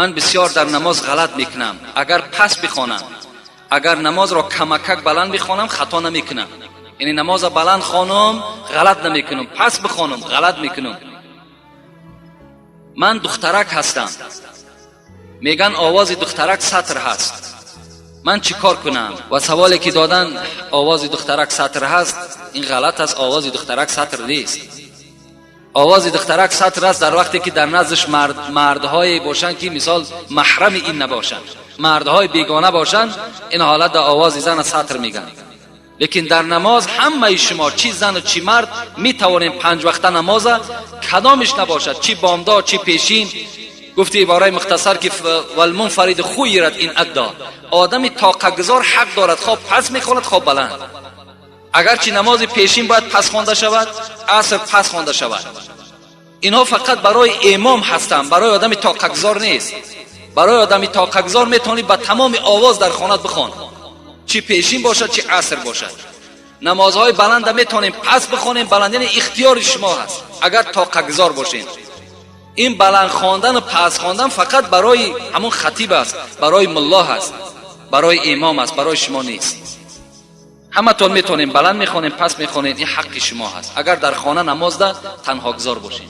Ман бисёр дар намоз ғалат мекунам. Агар пас бихонам, агар намозро камакак баланд бихонам, хато намекунам. Яъне намоза баланд хонам, ғалат намекунам, пас бихонам, ғалат мекунам. Ман духтарак ҳастам, меган овози духтарак сатр ҳаст, ман чӣ кор кунам? Ва саволе ки додан, овози духтарак сатр ҳаст, ин ғалат аст. Овози духтарак сатр нест. Овози духтарак сатр аст дар вақте ки дар наздаш мардҳое бошанд, ки мисол маҳрами ин набошанд, мардҳои бегона бошанд. Ин ҳолат дар овози зана сатр мегӯянд. Лекин дар намоз ҳамаи шумо, чӣ зану чӣ мард, метавонем панҷ вақта намоза, кадомиш набошад, чӣ бомдод, чӣ пешин. Гуфти ибораи мухтасар ки والمنفرد خير إن أدى. Одами тоқагузор ҳақ дорад, хоб пас мехонад, хоб баланд. Агарчи намози пешин бояд пас хонда шавад, аср пас хонда шавад. Инҳо фақат барои имом ҳастанд, барои одами тоқагузор нест. Барои одами тоқагузор метавонӣ ба тамоми овоз дар хонат бихон, чӣ пешин бошад, чӣ аср бошад. Намозҳои баланда метавонем пас бихонем, баланд, яъне ихтиёри шумо ҳаст, агар тоқагузор бошем. Ин баланд хондану пас хондан фақат барои ҳамон хатиб аст, барои мулло ҳаст, барои имом аст, барои шумо нест. Ҳаматон метавонем баланд мехонем, пас мехонем, ин ҳаққи шумо ҳаст, агар дар хона намозда танҳогузор бошем.